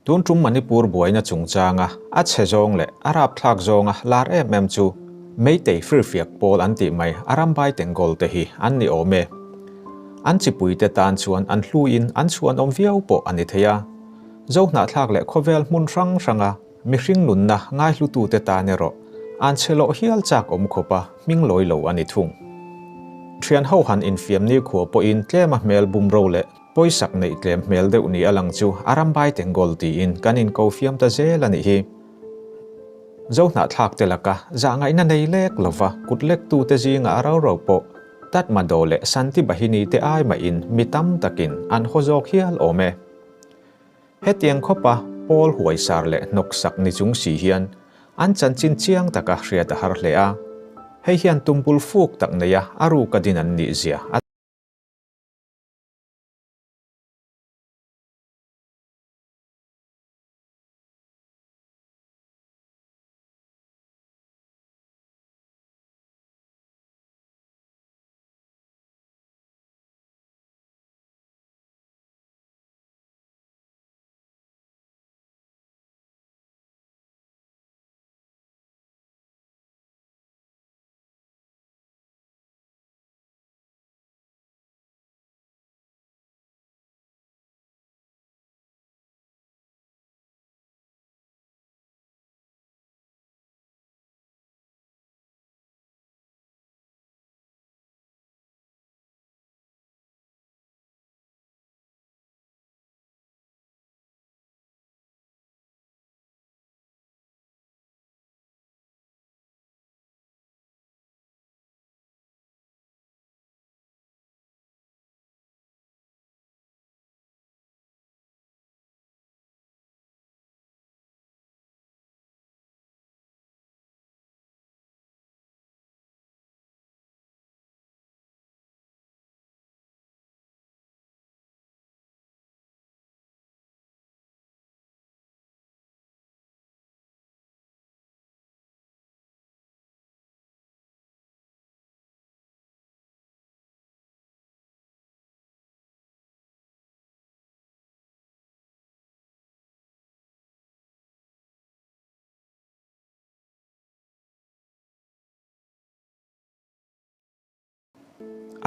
Tun tum Manipur buaina chungchanga a chhe zawng leh a rapthlak zawnga lar em em chu Meitei firfiak pawl an tih mai Arambai Tenggol te hi an ni awm e. An chipuite tan chuan an hluin an chhuanawm viau pawh a ni thei a. Zohnahthlak leh khawvel hmun hrang hranga mihring nunna ngaihlutute tan erawh an chhe loh hial chak awm khawpa hming lawi lo a ni thung. Thian ho han infiam nikhua pawhin tlema hmel bumro leh Pawisak neih tlem hmel deuh ni a lang chu a rambai tengkawl tiin kan inko fiam ta zel a nih hi. Zohnahthlak te laka zahngaihna nei lek lova kut lektute zingah a rau rau pawh Tatmadaw leh Santi Bahini te ai mahin mi tam takin an haw zawk hial awm e. Hetiang khawpa pawl huaisar leh hnawksak ni chung si hian an chanchin chiang taka hriat a har hle a. Hei hian tumbul fuk tak neia a ruka din an nih zia a.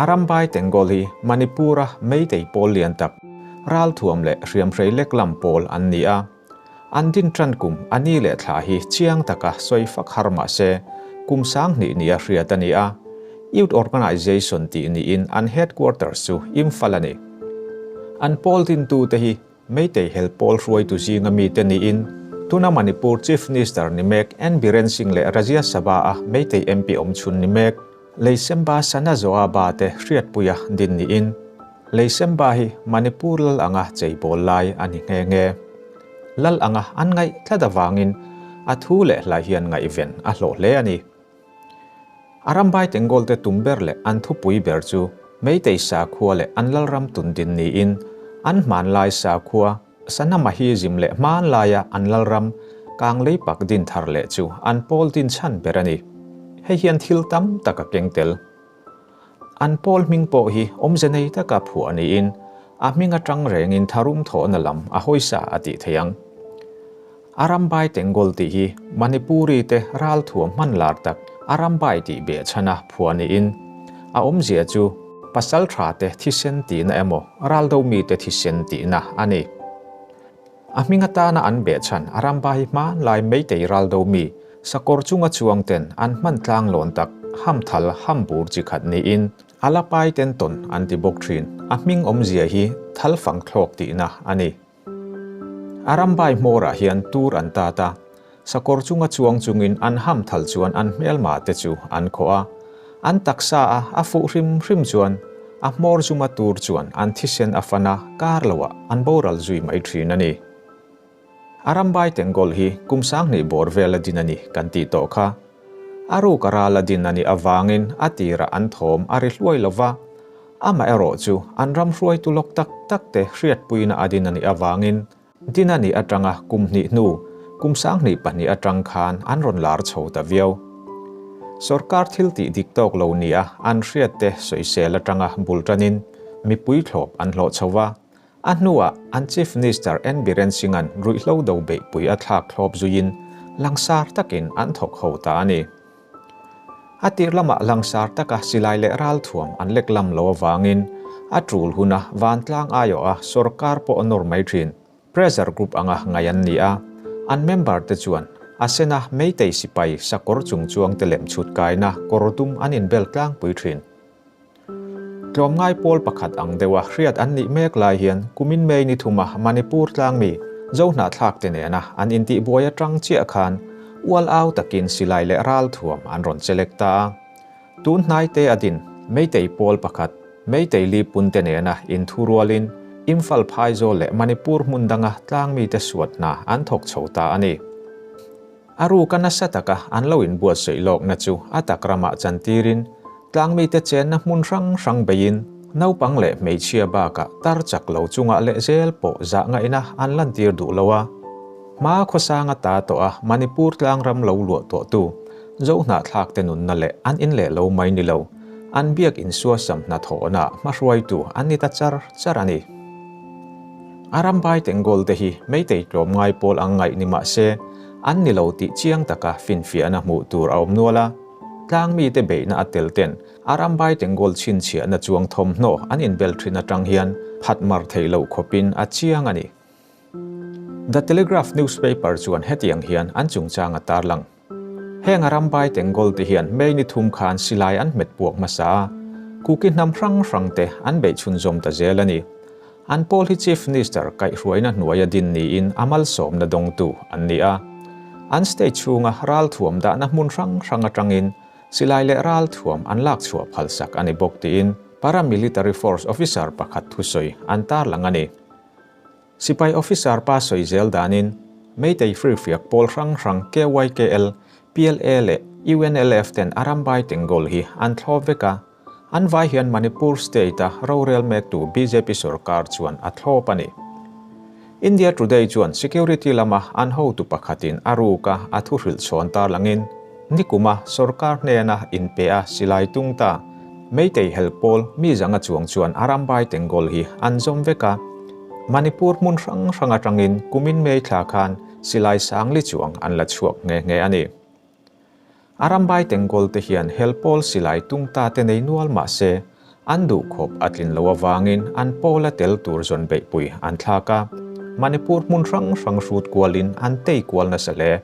Arambai Tenggol hi Manipur-a Meitei pawl lian tak, ralthuam leh hriamhrei lek lam pawl an ni a. An din tan kum a ni leh thla hi chiang taka sawi fak har mah se, kum 2000 nia hriat a ni a. Youth Organization tih niin an headquarters chu Imphal a ni. An pawl dintute hi Meitei hel pawl hruaitu zinga mite niin, tuna Manipur Chief Minister ni mek N Biren Singh leh Rajya Sabha-a Meitei MP awmchhun ni mek Leisemba Sanazoaba te hriatpuia din niin, Leisemba hi Manipur lal anga cheibawl lai a ni nghe nghe. Lal anga an ngaih tlat avangin a thu leh hlai hian ngaihven a hlawh hle a ni. A rambai Tenggol te tum ber leh an thupui ber chu Meitei sakhua leh an lalram tundin niin an hmanlai sakhua Sanamahism leh hmanlaia an lalram Kanglei pak din thar leh chu an pawl din chhan ber a ni. Hei hian thil tam tak a keng tel. An pawl hming pawh hi awmze nei taka phuah niin a hming atang rengin tharum thawhna lam a hawisa a tih theih ang. Arambai Tenggol tih hi Manipuri te ralthuam hman lar tak Arambai tih behchhana phuah niin a awmzia chu pasal tha te thisen tihna emaw raldo mite thisen tihna a ni. A hming atana an behchhan Arambai hmanlai Meitei raldo mi sakawr chunga chuang ten an hman tlang lawn tak hamthal hambur chi khat niin a la pai ten tawn an ti bawk thin. A hming awmzia hi thalfang thlawk tihna a ni. Arambai hmawrah hian tur an tat a, sakawr chunga chuang chungin an hamthal chuan an hmelma te chu an khawh a, an taksa a a fuh hrim hrim chuan a hmawr zuma tur chuan an thisen a fan a, kar loah an boral zui mai thin a ni. Arambai Tenggol hi kum 2000 bawr vel a din a ni kan tih tawh kha. A ruk a ral a din a nih avangin a tirah an thawm a ri hluai lo va, amaherawh chu an ram hruaitu lawk tak tak te hriatpuina a din a nih avangin din a nih atanga kum hnih hnu kum 2002 atang khan an rawn lar chho ta viau. Sorkar thil tih dik tawk lo nia an hriat te sawisel atanga bul tanin mipui thlawp an hlawh chho va. A hnuah an Chief Minister N Biren Singh-a'n ruihhlo do beihpui a thlak thlawp zuiin langsar takin an thawk ho ta a ni. A tir lamah langsar taka silai leh ralthuam an lek lam lo avangin a tul huna vantlang aiawha sorkar pawh a nawr mai thin. Pressure group anga ngai an ni a, an member te chuan a sena Meitei sipai sakawr chungchuang te lem chhut kaina kawr dum an inbel tlangpui thin. Tlawmngai pawl pakhat ang deuha hriat an nih mek lai hian kumin May ni thuma Manipur tlangmi Zohnahthlak te nena an intihbuai atang chiah khan ual au takin silai leh ralthuam an rawn chelek ta a. Tun hnai te a din Meitei pawl pakhat Meitei Lipun te nena inthurualin Imphal Phaizawl leh Manipur hmun danga tlangmi te suat hna an thawk chho ta a ni. A ruka nasa taka an lo inbuatsaih lawkna chu a tak ramah chantirin tlangmite chenna hmun hrang hrang beiin naupang leh hmeichhia bakah tar chak lo chungah leh zel pawh zah ngaihna an lantir duh lo a. Hma khawsanga ta tawh a Manipur tlangram lo luah tawhtu Zohnahthlakte nunna leh an in leh lo mai ni lo, an biak insuasam hnathawhna hmahruaitu an ni ta char char a ni. A ram bai Tenggol te hi Meitei tlawm ngai pawl ang ngaih ni mah se, an ni lo tih chiang taka finfiahna hmuh tur a awm nual a. Tlang mite beihna a tel ten a ram bai Tenggol chhinchhiahna chuang thawmhnaw an inbel thin atang hian phat mar theih loh khawpin a chiang a ni. The Telegraph newspaper chuan hetiang hian an chungchang a tarlang. Heng a ram bai Tenggol te hian May ni thum khan silai an hmet puak hmasa a, Kuki hnam hrang hrang te an beih chhunzawm ta zel a ni. An pawl hi Chief Minister kaihhruaina hnuaia din niin a malsawmna dawngtu an ni a. An state chhunga ralthuam dahna hmun hrang hrang atangin silai leh ralthuam an lak chhuah phalsak a ni bawk tiin Paramilitary Force officer pakhat thusawi an tarlang a ni. Sipai officer pa sawi zel danin Meitei firfiak pawl hrang hrang KYKL, PLA leh UNLF ten a rambai Tenggol hi an thlawp vek a, an vai hian Manipur state-a rorel mektu bjp sorkar chuan a thlawp a ni. India Today chuan security lama an hotu pakhatin a ruka a thu hrilh chhawn tarlangin nikuma sorkar hnena inpe a silai tung ta Meitei hel pawl mi zanga chuang chuan a rambai Tenggol hi an zawm vek a, Manipur hmun hrang hrang atangin kumin May thla khan silai sangli chuang an la chhuak nghe nghe a ni. A rambai Tenggol te hian hel pawl silai tung ta te nei nual mah se, an duhkhawp a tlin lo avangin an pawla tel tur zawn beihpui an thlak a, Manipur hmun hrang hrang hrut kualin an tei kual nasa hle.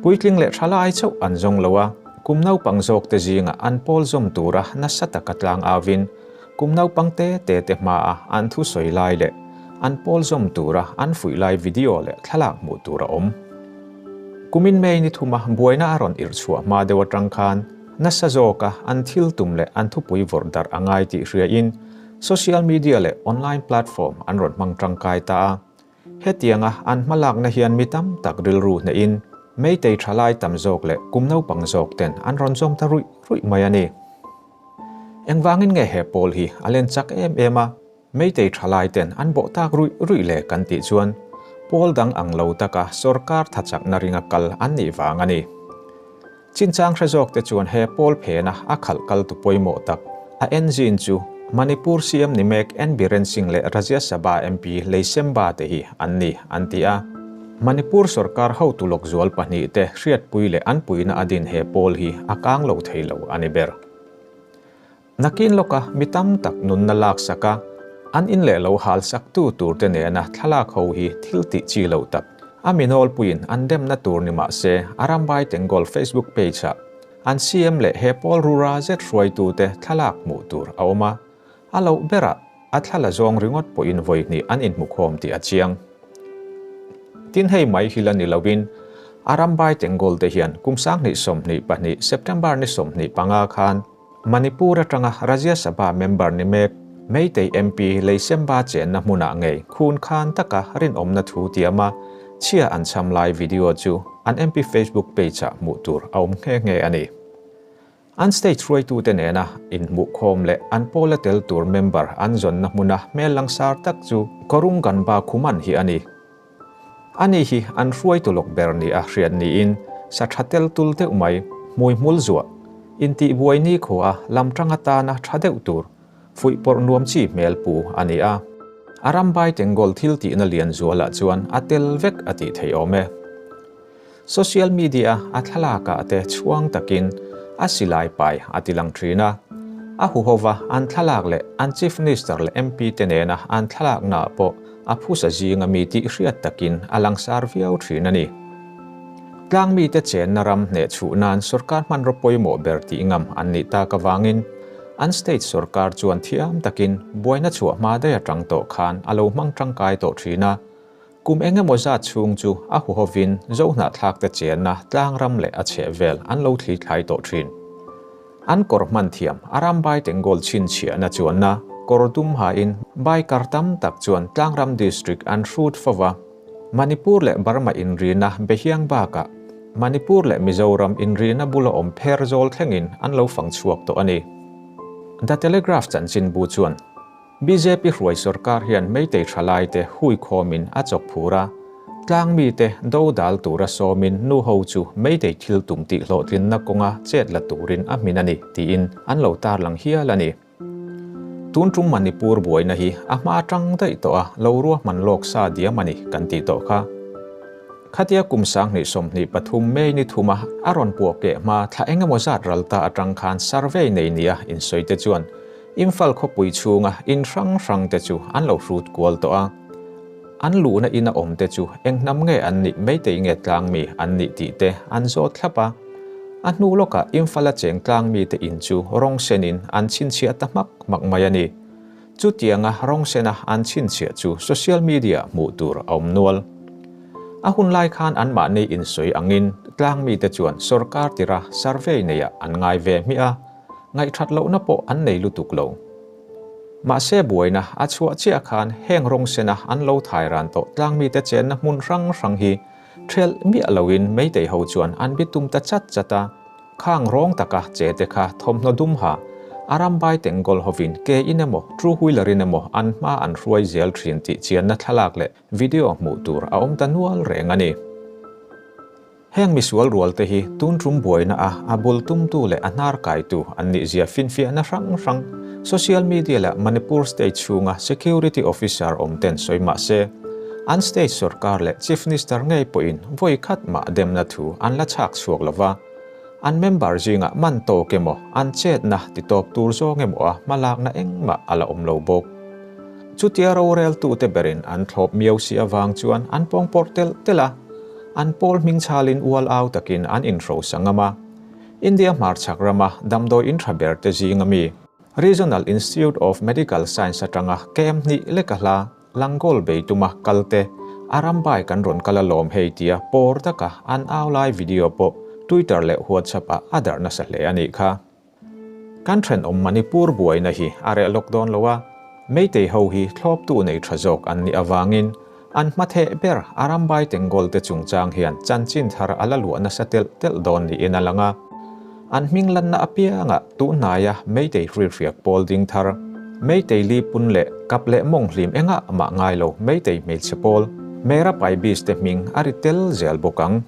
Puitling leh thalai chauh an zawng lo a, kum naupang zawkte zingah an pawl zawm tura nasa taka tlang auvin, kum naupang te te te hmaa an thusawi lai leh an pawl zawm tura an fuih lai video leh thlalak hmuh tur a awm. Kumin May ni thuma buaina a rawn irh chhuah hma deuh atang khan nasa zawka an thil tum leh an thupui vawrh darh a ngai tih hriain social media leh online platform an rawn hmang tangkai ta a. Hetianga an hmalakna hian mi tam tak rilru hnehin Meitei thalai tam zawk leh kum naupang zawk ten an rawn zawm ta ruih ruih mai a ni. Engvangin nge he pawl hi a len chak em em a, Meitei thalai ten an bawh tak ruih ruih le kan tih chuan pawl dang ang lo taka sorkar thachakna ringa kal an nih vang a ni. Chinchang hre zawk te chuan he pawl phena a khalh kal tu pawimawh tak a engine chu Manipur CM ni mek N Biren Singh leh Rajya Sabha MP Leisemba te hi an ni an ti a. Manipur sorkar hotu lawk zual pahnihte hriatpui leh an puihna a din he pawl hi a kang lo thei lo a ni ber. Nakin lawka mi tam tak nunna laksak a, an in leh lo hal saktu turte nena thlalak ho hi thil tih chi lo tak. A mi nawlpuiin an demna tur ni mah se, a rambai Tenggol Facebook page-ah an CM leh he pawl rura zet hruaitute thlalak hmuh tur a awm a, a loh berah a thlala zawng ringawt pawhin vawi hnih an inhmukhawm tih a chiang. Tin hei mai hi la ni loin a rambai Tenggol te hian kum 2022 September ni 25 khan Manipur atanga Rajya Sabha member ni mek Meitei MP Leisemba chenna hmunah ngei khun khan taka rinawmna thu tiama chhia an cham lai video chu an MP Facebook page-ah hmuh tur a awm nghe nghe a ni. An state hruaitute nena inhmuhkhawm leh an pawla tel tur member an zawnna hmuna hmel langsar tak chu Korungganba Khuman hi a ni. Ani hi an hruaitu lawk ber ni a hriat niin sa tha tel tul deuh mai, hmui hmul zuah, intihbuai nikhua lam tang atana tha deuh tur, fuihpawrh nuam chi hmel pu a ni a. Arambai Tengol thil tihna lian zualah chuan a tel vek a tih theih awm e. Social media a thlalakah te chhuang takin a silai pai a ti lang thin a. A huhova an thlalak leh an Chief Minister leh MP te nena an thlalaknaah pawh a phusa zinga mi tih hriat takin a langsar viau thin a ni. Tlang mite chenna ram hneh chhuh nan sorkar hmanraw pawimawh ber tih ngam an nih tak avangin an state sorkar chuan thiam takin buaina chhuah hma daih atang tawh khan a lo hmang tangkai tawh thin a. Kum eng emaw zat chhung chu a huhovin Zohnahthlakte chenna tlangram leh a chhehvel an lo thli thlai tawh thin. An kawr hman thiam a ram bai tengkawl chhinchhiahna chuanna kawr dum hain biker tam tak chuan tlangram district an hrut fo va. Manipur leh Burma inrina behiang bakah Manipur leh Mizoram inrina bula awm pher zawl thlengin an lo fang chhuak tawh a ni. The Telegraph chanchinbu chuan Bjp hruai sorkar hian Meitei thalaite hui khawmin a chawk phur a, tlang mite do dal tura sawmin nu ho chu Meitei thil tum tih hlawhtlinna kawnga chet la turin a hmin a ni tiin an lo tarlang hial a ni. Tun tum Manipur buaina hi a hma atang daih tawh a, lo ruahman lawk sa diam a ni kan tih tawh kha. Khatia kum 2023 May ni thuma a rawn puah keh hma thla eng emaw zat ral ta atang khan survey nei nia insawi te chuan Imphal khawpui chhunga in hrang hrang te chu an lo hrut kual tawh a. An luhna ina awm te chu eng hnam nge an nih Meitei nge tlang mi an nih tih te an zawt thlap a. A hnu lawkah Imphal-a cheng tlang mite in chu rawng senin an chhinchhiah ta hmak hmak mai a ni. Chutianga rawng sena an chhinchhiah chu social media hmuh tur a awm nual. A hun lai khan anmahni insawi angin tlang mite chuan sorkar tira survey neiah an ngai ve hmiah a. Ngaihthat lohna pawh an nei lutuk lo. Mahse buaina a chhuah chiah khan heng rawng sena an lo thai ran tawh tlangmite chenna hmun hrang hrang hi thelh miah loin Meitei ho chuan an bitum ta chat chat a, khang rawng taka che te kha thawmhnaw dum ha a rambai tengkawl hovin ke in emaw two wheeler in emaw an hma an hruai zel thin tih chianna thlalak leh video hmuh tur a awm ta nual reng a ni. Heng misual rualte hi tun tum buaina a a bul tumtu leh a hnar kaitu an nih zia finfiahna hrang hrang social media leh Manipur state chhunga security officer awm ten sawi mah se, an state sorkar leh chief minister ngei pawhin vawi khat mah demna thu an la chhak chhuak lo va, an member zingah man tawk emaw an chetna ti tawp tur zawng emaw a hmalakna engmah a la awm lo bawk. Chutia roreltute berin an thlawp miau si avang chuan an pawngpawrh telh telh a. An pawl hming chhalin ual au takin an inhrosa ngam a. India hmarchhak rama damdawi in tha ber te zinga mi, Regional Institute of Medical Science atanga kem hnih leka hla Langkawl bei tuma kal te a ram bai kan rawn kal alawm hei tia pawr taka an au lai video pawh Twitter leh WhatsApp ah a darh nasa hle a nih kha. Kan thenawm Manipur buaina hi a reh lawk dawn lo a, Meitei ho hi thlawptu nei tha zawk an nih avangin an hmatheh ber Arambai Tengol te chungchang hian chanchin thar a la luah nasa telh telh dawn niin a lang a. An hming lanna apiangah tuhnaia Meitei hrilhriak pawl ding thar, Meitei li pun leh kap leh mawng hlim engah mah ngai lo Meitei hmeichhe pawl, Mera Paibis te hming a ri tel zel bawk ang.